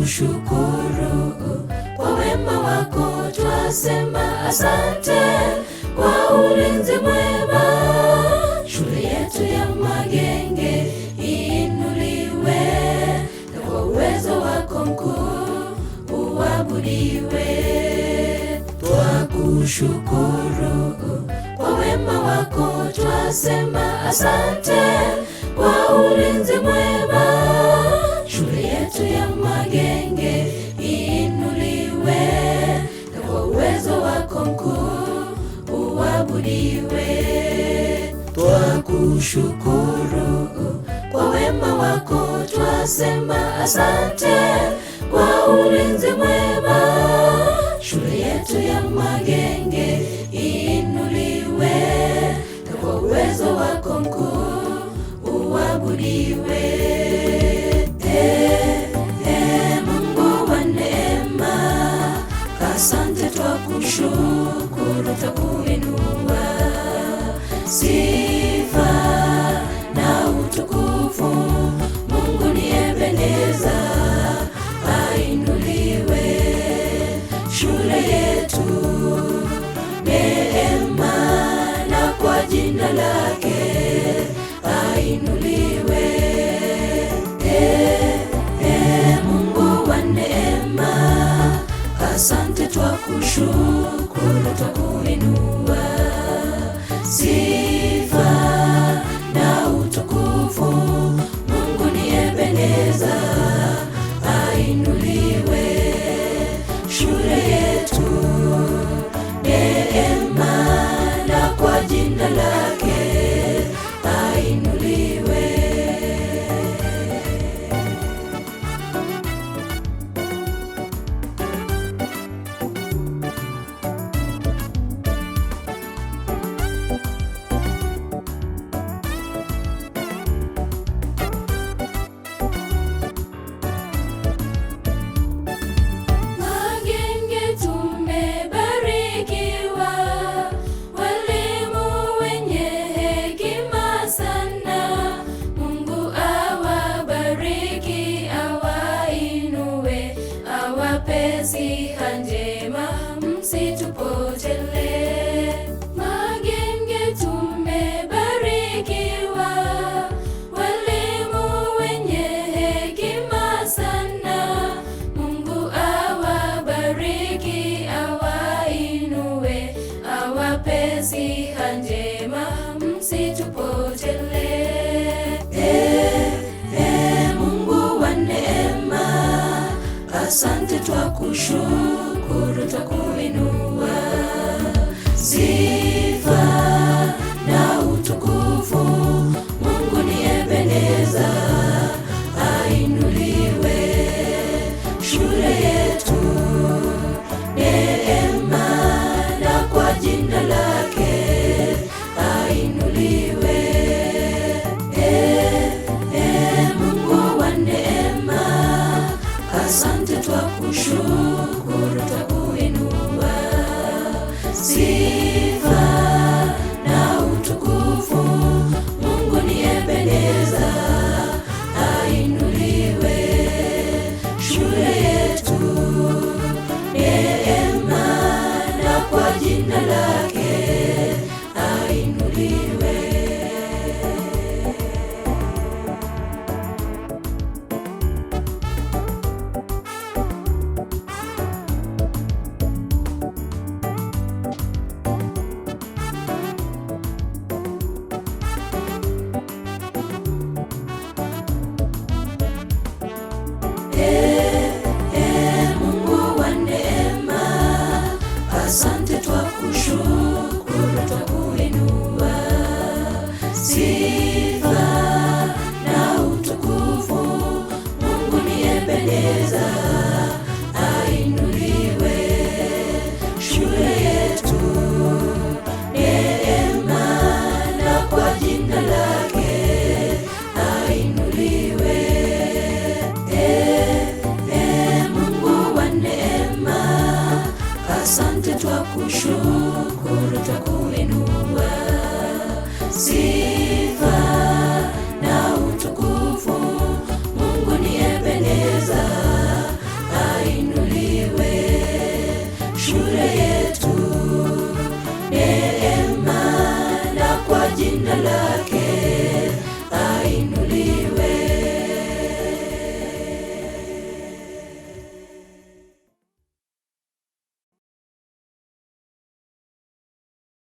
Twakushukuru kwa wema wako, twasema asante kwa ulinzi mwema. Shule yetu ya Magenge iinuliwe, na kwa uwezo wako mkuu uabudiwe. Twakushukuru kwa wema wako, twasema asante kwa ulinzi mwema. Shule yetu ya Magenge iinuliwe, na kwa uwezo wako mkuu uabudiwe. Twakushukuru kwa wema wako, twasema asante kwa ulinzi mwema. Shule yetu ya Magenge iinuliwe, na kwa uwezo wako mkuu uabudiwe. Mungu wa neema, asante, twakushukuru, twakuinua. Sifa na utukufu, Mungu ni Ebeneza, ainuliwe. Shule yetu neema, na kwa jina lake ainuliwe. Mungu wa neema, asante, twakushukuru, twakuinua. Sifa na utukufu, Mungu ni Ebeneza, ainuliwe. Shule yetu neema, na kwa jina lake ainuliwe. Magenge tumebarikiwa, walimu wenye hekima sana. Mungu awabariki, awainue, awape siha njema, msitupotele. Magenge tumebarikiwa, walimu wenye hekima sana. Mungu awabariki, awainue, awape siha njema, msitupotele. Mungu wa neema, asante, twakushukuru, twakuinua. Sifa na utukufu, Mungu ni Ebeneza, ainuliwe. Shule yetu neema, na kwa jina lake ainuliwe. Mungu wa neema, asante, twakushukuru, twakuinua. Sifa na utukufu, Mungu ni Ebeneza, ainuliwe. Shule yetu neema, na kwa jina lake ainuliwe. Mungu wa neema, asante, twakushukuru, twakuinua. Sifa na utukufu, Mungu ni Ebeneza, ainuliwe. Shule yetu neema, na kwa jina lake ainuliwe. Mungu wa neema, asante, twakushukuru, twakuinua. Sifa